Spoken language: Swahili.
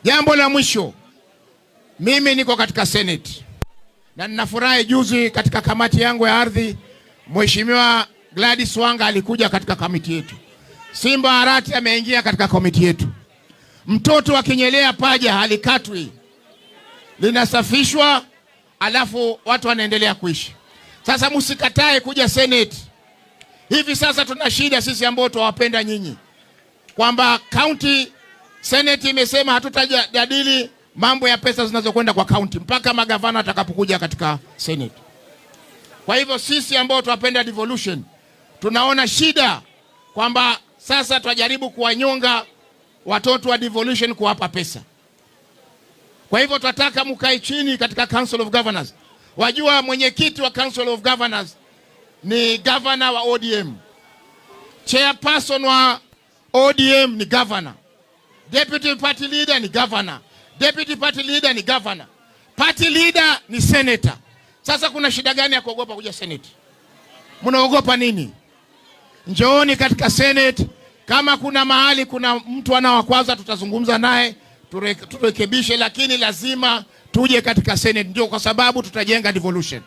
Jambo la mwisho, mimi niko katika Senate na ninafurahi, juzi katika kamati yangu ya ardhi Mheshimiwa Gladys Wanga alikuja katika kamati yetu. Simba Arati ameingia katika kamati yetu. Mtoto akinyelea paja halikatwi, linasafishwa, alafu watu wanaendelea kuishi. Sasa msikatae kuja Senate. Hivi sasa tuna shida sisi ambao tuwapenda nyinyi, kwamba county Senate imesema hatutajadili mambo ya pesa zinazokwenda kwa county mpaka magavana atakapokuja katika Senate. Kwa hivyo sisi ambao tuwapenda devolution tunaona shida kwamba sasa twajaribu kuwanyonga watoto wa devolution kuwapa pesa. Kwa hivyo twataka mkae chini katika Council of Governors. Wajua mwenyekiti wa Council of Governors ni governor wa ODM. Chairperson wa ODM ni governor. Deputy party leader ni governor. Deputy party leader ni governor. Party leader ni senator. Sasa kuna shida gani ya kuogopa kuja Senate? Mnaogopa nini? Njooni katika Senate. Kama kuna mahali kuna mtu anawakwaza, tutazungumza naye turekebishe, lakini lazima tuje katika Senate, ndio kwa sababu tutajenga devolution.